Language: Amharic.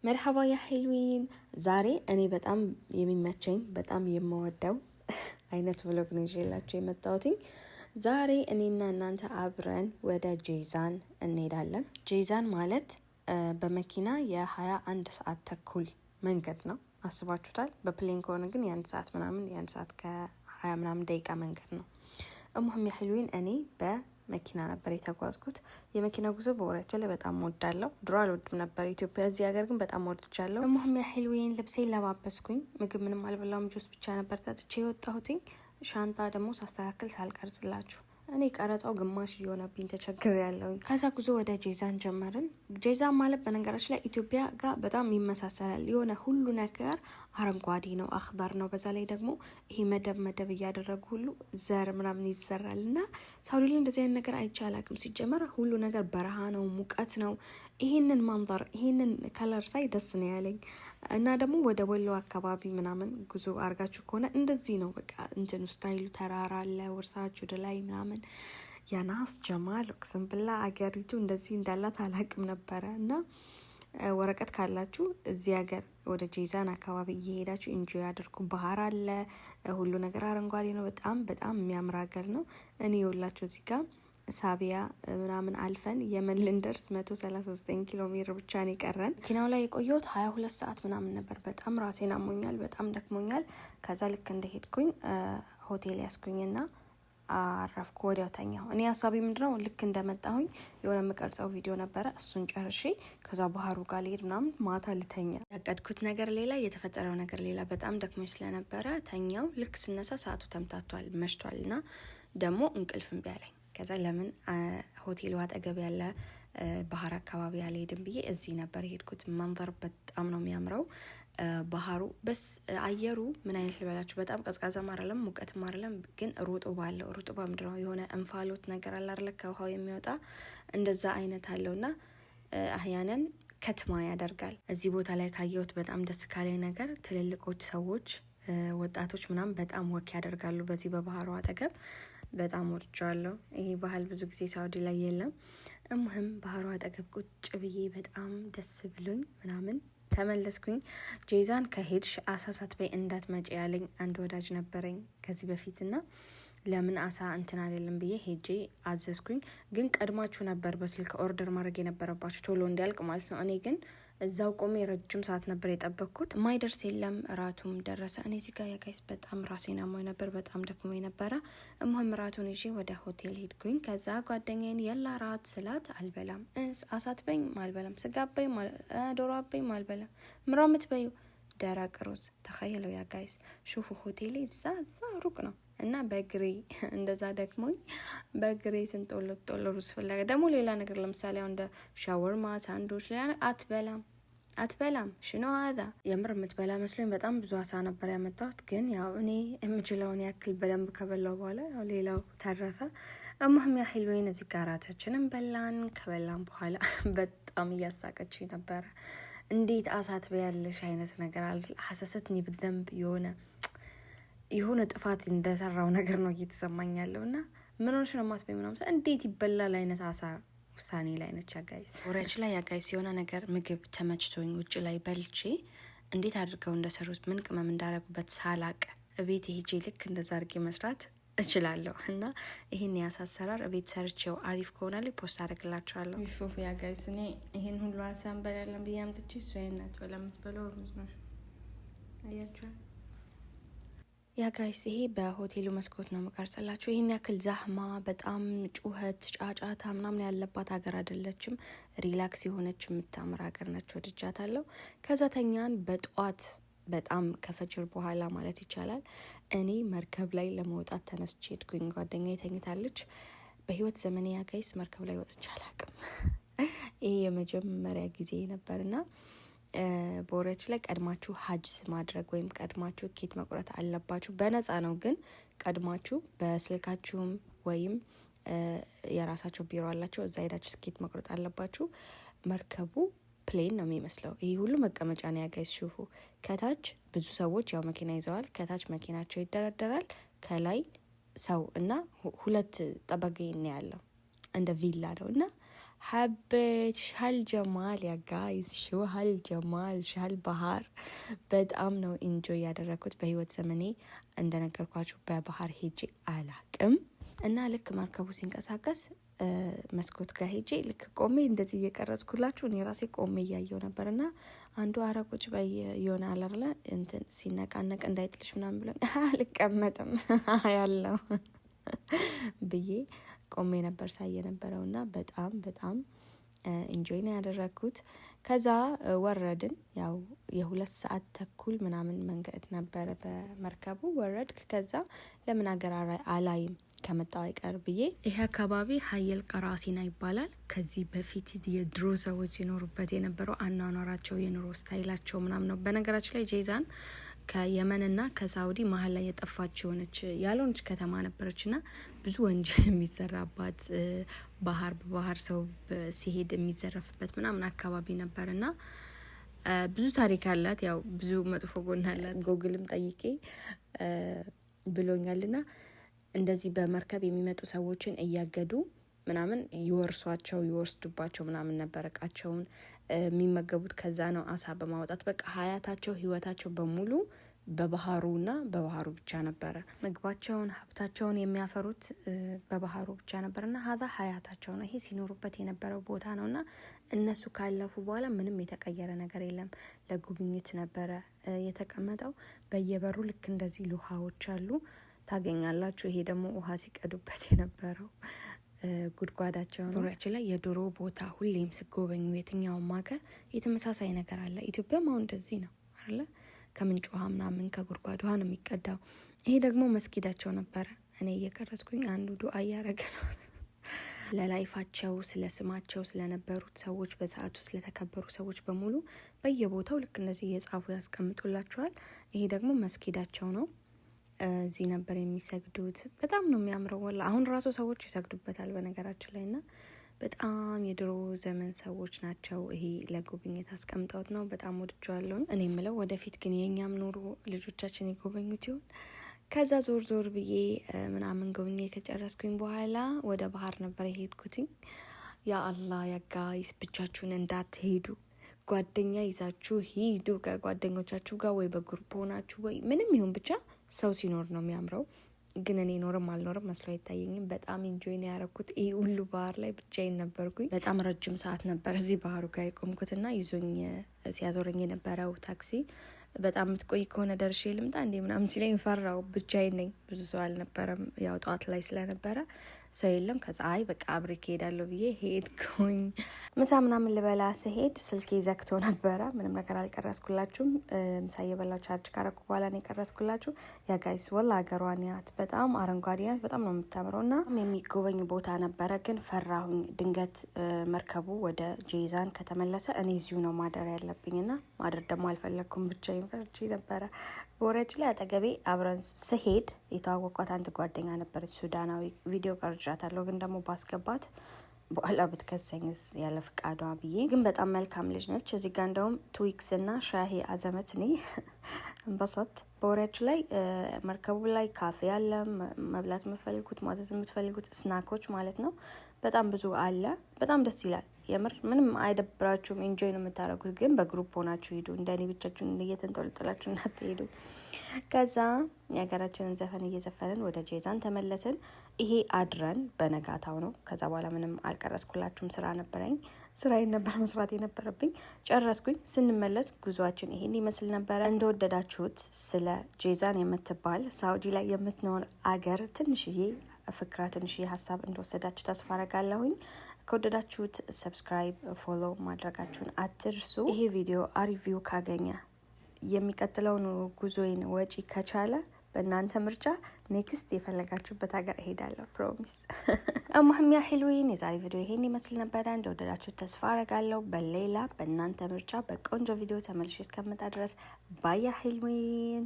مرحبا يا حلوين። ዛሬ እኔ በጣም የሚመቸኝ በጣም የምወደው አይነት vlog ነው ይዤላችሁ የመጣሁትኝ። ዛሬ እኔና እናንተ አብረን ወደ ጄዛን እንሄዳለን። ጄዛን ማለት በመኪና የ21 ሰዓት ተኩል መንገድ ነው። አስባችሁታል? በ plane ከሆነ ግን የ1 ሰዓት ምናምን፣ የ1 ሰዓት ከ20 ምናምን ደቂቃ መንገድ ነው። المهم يا حلوين እኔ በመኪና ነበር የተጓዝኩት። የመኪና ጉዞ በወሬያቸው ላይ በጣም ወዳለሁ። ድሮ አልወድም ነበር ኢትዮጵያ፣ እዚህ ሀገር ግን በጣም ወድጃለሁ። المهم يا حلوين ልብሴን ለባበስኩኝ። ምግብ ምንም አልበላውም፣ ጁስ ብቻ ነበር ጠጥቼ የወጣሁትኝ። ሻንጣ ደግሞ ሳስተካክል ሳልቀርጽላችሁ እኔ ቀረጻው ግማሽ እየሆነብኝ ተቸግር ያለውኝ። ከዛ ጉዞ ወደ ጄዛን ጀመርን። ጄዛን ማለት በነገራችን ላይ ኢትዮጵያ ጋር በጣም ይመሳሰላል። የሆነ ሁሉ ነገር አረንጓዴ ነው፣ أخضر ነው። በዛ ላይ ደግሞ ይሄ መደብ መደብ እያደረጉ ሁሉ ዘር ምናምን ይዘራል እና ሳውዲ ላይ እንደዚህ አይነት ነገር አይቼ አላቅም። ሲጀመር ሁሉ ነገር በረሃ ነው፣ ሙቀት ነው። ይሄንን منظر ይሄንን color ሳይ ደስ ነው ያለኝ። እና ደግሞ ወደ ወሎ አካባቢ ምናምን ጉዞ አድርጋችሁ ከሆነ እንደዚህ ነው በቃ እንትኑ style ኡ፣ ተራራ አለ ወርታች ወደ ላይ ምናምን። يا ناس جمال أقسم بالله አገሪቱ እንደዚህ እንዳላት አላቅም ነበረ። እና ወረቀት ካላችሁ እዚህ ሀገር ወደ ጄዛን አካባቢ እየሄዳችሁ enjoy አድርጉ። ባህር አለ፣ ሁሉ ነገር አረንጓዴ ነው። በጣም በጣም የሚያምር ሀገር ነው። እኔ የወላችሁ እዚህ ጋር ሳቢያ ምናምን አልፈን የመን ልንደርስ 139 ኪሎ ሜትር ብቻ ነው የቀረን። መኪናው ላይ የቆየሁት 22 ሰዓት ምናምን ነበር። በጣም ራሴን አሞኛል፣ በጣም ደክሞኛል። ከዛ ልክ እንደሄድኩኝ ሆቴል ያስኩኝና አረፍኩ። ወዲያው ተኛሁ። እኔ ሀሳቤ ምንድነው ልክ እንደመጣሁኝ የሆነ የምቀርጸው ቪዲዮ ነበረ፣ እሱን ጨርሼ ከዛ ባህሩ ጋር ልሄድ ምናምን ማታ ልተኛ። ያቀድኩት ነገር ሌላ፣ የተፈጠረው ነገር ሌላ። በጣም ደክሞኝ ስለነበረ ተኛው። ልክ ስነሳ ሰዓቱ ተምታቷል፣ መሽቷል እና ደግሞ እንቅልፍ እምቢ አለኝ። ከዛ ለምን ሆቴሉ አጠገብ ያለ ባህር አካባቢ አልሄድም ብዬ እዚህ ነበር የሄድኩት። منظر በጣም ነው የሚያምረው ባህሩ። بس አየሩ ምን አይነት ልበላችሁ፣ በጣም ቀዝቃዛም አይደለም ሙቀትም አይደለም፣ ግን رطوبة አለው። رطوبة ምንድነው? የሆነ እንፋሎት ነገር አለ አይደለ? ከውሃው የሚወጣ እንደዛ አይነት አለውና أحيانا كتمة ያደርጋል። እዚህ ቦታ ላይ ካየሁት በጣም ደስ ካለኝ ነገር ትልልቆች ሰዎች፣ ወጣቶች ምናምን በጣም walk ያደርጋሉ በዚህ በባህሩ አጠገብ። በጣም ወድጀዋለሁ። ይሄ ባህል ብዙ ጊዜ ሳውዲ ላይ የለም። المهم ባህሩ አጠገብ ቁጭ ብዬ በጣም ደስ ብሎኝ ምናምን ተመለስኩኝ። ጄዛን ከሄድሽ አሳ ሳትበይ እንዳትመጪ ያለኝ አንድ ወዳጅ ነበረኝ ከዚህ በፊትና ለምን አሳ እንትን አይደለም ብዬ ሄጄ አዘዝኩኝ። ግን ቀድማችሁ ነበር በስልክ order ማድረግ የነበረባችሁ ቶሎ እንዲያልቅ ማለት ነው። እኔ ግን እዛው ቆሜ ረጅም ሰዓት ነበር የጠበቅኩት። ማይደርስ የለም፣ እራቱም ደረሰ። እኔ እዚህ ጋር يا guys በጣም ራሴን አሞኝ ነበር፣ በጣም ደክሞኝ ነበረ። المهم እራቱን ይዤ ወደ ሆቴል ሄድኩኝ። ከዛ ጓደኛዬን يلا ራት ስላት አልበላም፣ አሳ አትበይም አልበላም፣ ስጋ አበይም ዶሮ አበይም አልበላም፣ ምራ ምትበዩ ደረቅ ሩዝ። تخيلوا يا guys شوفوا ሆቴሌ እዛ እዛ ሩቅ ነው እና በግሬ እንደዛ ደክሞኝ በግሬ ስንጦለጦል ሩዝ ፍለጋ ደግሞ ሌላ ነገር ለምሳሌ እንደ ሻወርማ፣ ሳንዶች ሌላ አትበላም አትበላም شنو هذا። የምር የምትበላ መስሎኝ በጣም ብዙ አሳ ነበር ያመጣሁት። ግን ያው እኔ የምችለውን ያክል በደንብ ከበላው በኋላ ያው ሌላው ተረፈ። المهم يا حلوين እዚህ ጋር እራታችንን በላን። ከበላን በኋላ በጣም እያሳቀች ነበረ። እንዴት አሳ ትበያለሽ አይነት ነገር አለ። حسستني بالذنب የሆነ ጥፋት እንደሰራው ነገር ነው እየተሰማኝ ያለው እና ምን ሆነሽ ነው የማትበይው ምናምን እንዴት ይበላል አይነት አሳ ውሳኔ ላይ ነች። يا guys ወረች ላይ يا guys የሆነ ነገር ምግብ ተመችቶኝ ውጭ ላይ በልቼ እንዴት አድርገው እንደሰሩት ምን ቅመም እንዳረጉበት ሳላቅ እቤት ሄጄ ልክ እንደዛ አድርጌ መስራት እችላለሁ እና ይህን የአሳ አሰራር እቤት ሰርቼው አሪፍ ከሆነ ላይ post አደርግላችኋለሁ። شوف يا guys እኔ ይህን ሁሉ አሳ እንበላለን ብዬ አምጥቼ እሷ ይሄን አትበላም፣ የምትበላው ሩዝ ነው። አያችኋል يا guys ይሄ በሆቴሉ መስኮት ነው የምቀርጽላችሁ። ይህን ያክል زحمة በጣም ጩኸት፣ ጫጫታ ምናምን ያለባት ሀገር አይደለችም። relax የሆነች የምታምር ሀገር ነች። ወድጃታለሁ። ከዛ ተኛን። በጠዋት በጣም ከፈጅር በኋላ ማለት ይቻላል እኔ መርከብ ላይ ለመውጣት ተነስቼ ሄድኩኝ። ጓደኛዬ ተኝታለች። በህይወት ዘመኔ يا guys መርከብ ላይ ወጥቼ አላቅም። ይሄ የመጀመሪያ ጊዜ ነበርና ቦረች ላይ ቀድማችሁ حجز ማድረግ ወይም ቀድማችሁ ቲኬት መቁረጥ አለባችሁ። በነፃ ነው፣ ግን ቀድማችሁ በስልካችሁም ወይም የራሳቸው ቢሮ አላቸው፣ እዛ ሄዳችሁ ትኬት መቁረጥ አለባችሁ። መርከቡ plane ነው የሚመስለው። ይህ ሁሉ መቀመጫ ነው يا guys شوفوا። ከታች ብዙ ሰዎች ያው መኪና ይዘዋል። ከታች መኪናቸው ይደረደራል። ከላይ ሰው እና ሁለት طابقين ነው ያለው፣ እንደ ቪላ ነው እና حبيت شهالجمال يا guys، شو هالجمال، شو هالبحر። በጣም ነው enjoy ያደረግኩት። በህይወት ዘመኔ እንደነገርኳችሁ በባህር ሄጄ አላቅም እና ልክ መርከቡ ሲንቀሳቀስ መስኮት ጋር ሄጄ ልክ ቆሜ እንደዚህ እየቀረጽኩላችሁ እኔ ራሴ ቆሜ እያየው ነበር። እና አንዱ አረ ቁጭ በይ የሆነ አላርለ እንትን ሲነቃነቅ እንዳይጥልሽ ምናምን ብሎ አልቀመጥም ያለው ብዬ ቆሜ ነበር ሳይ የነበረው እና በጣም በጣም enjoy ነው ያደረግኩት። ከዛ ወረድን። ያው የ2 ሰዓት ተኩል ምናምን መንገድ ነበረ በመርከቡ ወረድክ። ከዛ ለምን ሀገር አላይም ከመጣው አይቀር ብዬ። ይሄ አካባቢ ሀየል ቀራሲና ይባላል። ከዚህ በፊት የድሮ ሰዎች ሲኖሩበት የነበረው አኗኗራቸው፣ የኑሮ style ኣቸው ምናምን ነው። በነገራችን ላይ ጄዛን ከየመንና ከሳውዲ መሀል ላይ የጠፋች የሆነች ያልሆነች ከተማ ነበረች ና ብዙ ወንጀል የሚሰራባት፣ ባህር በባህር ሰው ሲሄድ የሚዘረፍበት ምናምን አካባቢ ነበር እና ብዙ ታሪክ አላት። ያው ብዙ መጥፎ ጎን አላት። ጎግልም ጠይቄ ብሎኛል ና እንደዚህ በመርከብ የሚመጡ ሰዎችን እያገዱ ምናምን ይወርሷቸው፣ ይወስዱባቸው ምናምን ነበር። እቃቸውን የሚመገቡት ከዛ ነው፣ አሳ በማውጣት። በቃ ሀያታቸው ህይወታቸው በሙሉ በባህሩና በባህሩ ብቻ ነበረ። ምግባቸውን ሀብታቸውን የሚያፈሩት በባህሩ ብቻ ነበር እና هذا ሀያታቸው ነው። ይሄ ሲኖሩበት የነበረው ቦታ ነው እና እነሱ ካለፉ በኋላ ምንም የተቀየረ ነገር የለም። ለጉብኝት ነበረ የተቀመጠው። በየበሩ ልክ እንደዚህ ውሃዎች አሉ፣ ታገኛላችሁ። ይሄ ደግሞ ውሃ ሲቀዱበት የነበረው ጉድጓዳቸው ነው። ዙሪያችን ላይ የድሮ ቦታ ሁሌም ስጎበኙ የትኛውም ሀገር የተመሳሳይ ነገር አለ። ኢትዮጵያም አሁን እንደዚህ ነው አለ፣ ከምንጭ ውሃ ምናምን ከጉድጓድ ውሃ ነው የሚቀዳው። ይሄ ደግሞ መስጊዳቸው ነበረ። እኔ እየቀረጽኩኝ አንዱ ዱአ እያረገ ነው። ስለ life ኣቸው፣ ስለ ስማቸው፣ ስለነበሩት ሰዎች፣ በሰዓቱ ስለተከበሩ ሰዎች በሙሉ በየቦታው ልክ እነዚህ እየጻፉ ያስቀምጡላቸዋል። ይሄ ደግሞ መስጊዳቸው ነው። እዚህ ነበር የሚሰግዱት። በጣም ነው የሚያምረው። ወላ አሁን ራሱ ሰዎች ይሰግዱበታል በነገራችን ላይ እና በጣም የድሮ ዘመን ሰዎች ናቸው። ይሄ ለጉብኝት አስቀምጠውት ነው። በጣም ወድጀዋለሁ። እኔ የምለው ወደፊት ግን የእኛም ኑሮ ልጆቻችን የጎበኙት ይሆን? ከዛ ዞር ዞር ብዬ ምናምን ጎብኜ ከጨረስኩኝ በኋላ ወደ ባህር ነበር የሄድኩትኝ። ያ አላህ يا guys፣ ብቻችሁን እንዳትሄዱ፣ ጓደኛ ይዛችሁ ሂዱ። ከጓደኞቻችሁ ጋር ወይ በ group ሆናችሁ ወይ ምንም ይሁን ብቻ ሰው ሲኖር ነው የሚያምረው። ግን እኔ ኖርም አልኖርም መስሎ አይታየኝም። በጣም enjoy ነው ያረኩት። ይህ ሁሉ ባህር ላይ ብቻዬን ነበርኩኝ። በጣም ረጅም ሰዓት ነበር እዚህ ባህሩ ጋር የቆምኩትና ይዞኝ ሲያዞረኝ የነበረው ታክሲ በጣም የምትቆይ ከሆነ ደርሼ ልምጣ እንዴ ምናምን ሲለኝ ፈራው። ብቻዬን ነኝ፣ ብዙ ሰው አልነበረም። ያው ጠዋት ላይ ስለነበረ ሰው የለም። ከዛ አይ በቃ አብሬ እሄዳለሁ ብዬ ሄድኩኝ። ምሳ ምናምን ልበላ ስሄድ ስልኬ ዘግቶ ነበረ። ምንም ነገር አልቀረስኩላችሁም። ምሳ እየበላሁ ቻርጅ ካረኩ በኋላ ነው የቀረስኩላችሁ። يا guys ወላ ሀገሯን ያት በጣም አረንጓዴ ናት። በጣም ነው የምታምረው እና የሚጎበኝ ቦታ ነበረ። ግን ፈራሁኝ። ድንገት መርከቡ ወደ ጄዛን ከተመለሰ እኔ እዚሁ ነው ማደር ያለብኝ እና ማደር ደግሞ አልፈለግኩም። ብቻዬን ፈርቼ ነበረ። በወረጅ ላይ አጠገቤ አብረን ስሄድ የተዋወቅኳት አንድ ጓደኛ ነበረች፣ ሱዳናዊ። ቪዲዮ ቀርጫታለሁ፣ ግን ደግሞ ባስገባት በኋላ ብትከሰኝስ ያለ ፍቃዷ ብዬ። ግን በጣም መልካም ልጅ ነች። እዚህ ጋ እንደውም ትዊክስ እና ሻሂ አዘመትኒ እንበሳት። በወሬያችን ላይ መርከቡ ላይ ካፌ አለ። መብላት የምትፈልጉት፣ ማዘዝ የምትፈልጉት snack ኦች ማለት ነው፣ በጣም ብዙ አለ። በጣም ደስ ይላል። የምር ምንም አይደብራችሁም። enjoy ነው የምታደርጉት። ግን በ group ሆናችሁ ሂዱ። እንደኔ ብቻችሁን እየተንጠለጠላችሁ እንዳትሄዱ። ከዛ የሀገራችንን ዘፈን እየዘፈንን ወደ ጄዛን ተመለስን። ይሄ አድረን በነጋታው ነው። ከዛ በኋላ ምንም አልቀረስኩላችሁም። ስራ ነበረኝ። ስራዬን ነበር መስራት የነበረብኝ። ጨረስኩኝ። ስንመለስ ጉዟችን ይሄን ይመስል ነበረ። እንደወደዳችሁት ስለ ጄዛን የምትባል ሳውዲ ላይ የምትኖር አገር ትንሽዬ فكرة ትንሽዬ ሀሳብ እንደወሰዳችሁ ተስፋ አረጋለሁኝ። ከወደዳችሁት subscribe፣ follow ማድረጋችሁን አትርሱ። ይሄ ቪዲዮ አሪፍ view ካገኘ፣ የሚቀጥለውን ጉዞዬን ወጪ ከቻለ በእናንተ ምርጫ next የፈለጋችሁበት ሀገር እሄዳለሁ። Promise። المهم يا حلوين የዛሬ ቪዲዮ ይሄን ይመስል ነበረ። እንደወደዳችሁት ተስፋ አረጋለሁ። በሌላ በእናንተ ምርጫ በቆንጆ ቪዲዮ ተመልሼ እስከምመጣ ድረስ bye يا حلوين።